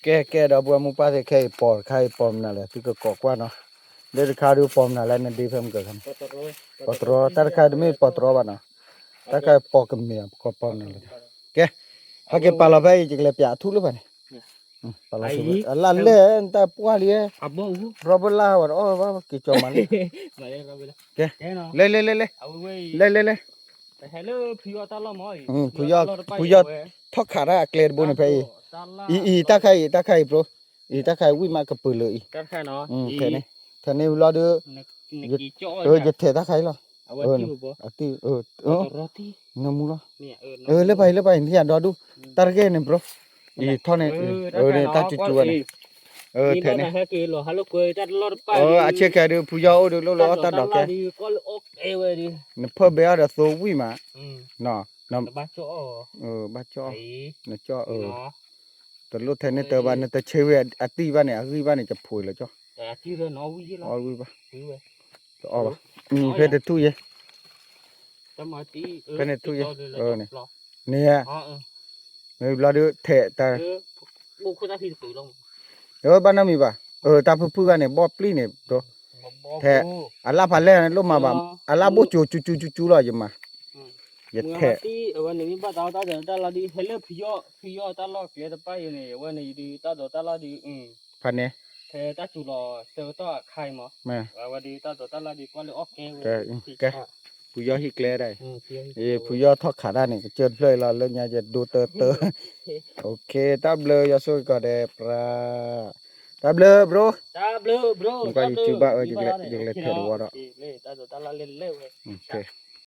ကဲ ကဲ ဒီပုၢ်ဝဲၢ်မိၢ်ပၢ်သ့ၣ် ခဲအံၤပိာ်တခါအံၤပိာ်မနုၤလဲၣ် သုကကိးကွၢ်နီၤ, လၢတခါဒုးပိာ်မနုၤလဲၣ် နဒ့ဖဲမုၢ်ကၢၤခါန့ၣ်, ပီၤတရီ တၢ်တခါတမ့ၢ်ပီၤတရီဘၣ်နီၤ, တၢ်တခါပိာ်ကမ့ၢ် ပကိးပိာ်မနုၤလဲၣ်, ကဲ ဟဲက့ၤပာ်လီၤဖဲအံၤ ယကလဲၤပျးအထူလၢပှၤန့ၣ်, ပာ်လီၤအလၢ်လဲၣ် နတၢ်ပှၢ်လံ, ရီဘၣ်လၢ်ဝဲဒီးအီၣ်ဝဲဘၣ်က့ၤကၠီမးလံ, ကဲ လဲၤလဲၤလဲၤလဲၤ လဲၤလဲၤလဲၤ ဖုယီၢ် ဖုယီၢ်ထီၣ်ခးတၢ်အကျဲတဘိန့ၣ်ဖဲအံၤ, အံၤ အံၤ တၢ်ခါအံၤ တၢ်ခါအံၤ bro, အံၤ တၢ်ခါအံၤဝံၣ်မးကပၢၤလၢအံၤ, ထဲန့ၣ် ထဲန့ၣ်ဝံၤလီၤဒီး ယထဲးတၢ်ခါအံၤလီၤ, အတံၢ် နမူလီၤ, လၢပှၤအံၤ လၢပှၤအံၤ နယၤဒီဒူၣ်, တၢ်တဂ့ၢ်န့ၣ် bro, အံၤထီၣ်န့ၣ် န့ၣ်တၢ်ကၠူကၠူဝဲန့ၣ်, ထဲန့ၣ် အဆ့ကဲဒုး ဖုယီၢ်အိၣ်ဒုးလိၣ်လၢအီၣ်တၢ်ဒိးကဲ, နဖၢၣ်ဘဲအီၣ်ဒီးသိဝံၣ်မး, ဘၣ်ကၠီ, နကၠီ, တလိၣ်ထဲန့ၣ်တဘၣ် နတဆ့ဝဲအတံၢ်ဘၣ်န့ၣ် အဂံၢ်ဘၣ်န့ၣ် ကဖိးလၢကၠီ, အီၣ်ဝံၣ်ဘၣ်, တအီၣ်ဘၣ်, ဖဲတထူၣ်ယဲ, ဖဲန့ၣ်ထူၣ်ယဲ, န့ၣ်, မ့ၢ်ဘျီဒုးထဲးတၢ် ဘၣ်နီတမံၤဘၣ်, တၢ်ဖုၣ်ဖုၣ်ဂၤန့ၣ် ဘီၣ်ပျံၢ်န့ၣ် ထဲး, အလၣ်ဖးလဲၢ်န့ၣ် လိၣ်မၤဘၣ်, အလၣ်ဘိၣ်ကၠိကၠူကၠူကၠူလီၤ ယမၤ, ယထဲး, အဝဲန့ၣ်မ့ၢ်ဘၣ်တၢ်အီၣ်တၢ်ဒီးတၢ်လီၤဒုး ဟဲလၢဖုယီၢ် ဖုယီၢ်တၢ်လီၢ်ကျဲတပၣ်အံၤန့ၣ် အဝဲန့ၣ်ဒုးတၢ်ဒိးတၢ်လီၢ်ဒုး, ဖဲန့ၣ်, ဖဲတၢ်စူၤလီၤဆၢကတီၢ်အခါအံၤမး, အဝဲဒုးတၢ်ဒိးတၢ်လီၢ်ဒုးကွၢ်လၢအီၣ်ကဲဝဲ, ကဲ, ဖုယီၢ်ဟံၣ်ကျဲဒၣ်အံၤ, ဖုယီၢ်ထီၣ်ခးတၢ်န့ၣ် ကစၢၢ်တဖျၢၣ်အံၤလီၤ လၢညါယဒိတၢတၢ, တၢ်ဘျုးယွၤဆိၣ်ဂ့ၤကီးဒဲးပြး, တၢ်ဘျုး bro, မ့ၢ်ကွၢ် YouTube ဘၣ်ဝဲ ယကလဲၤထဲးတဝီဒီး, ကဲ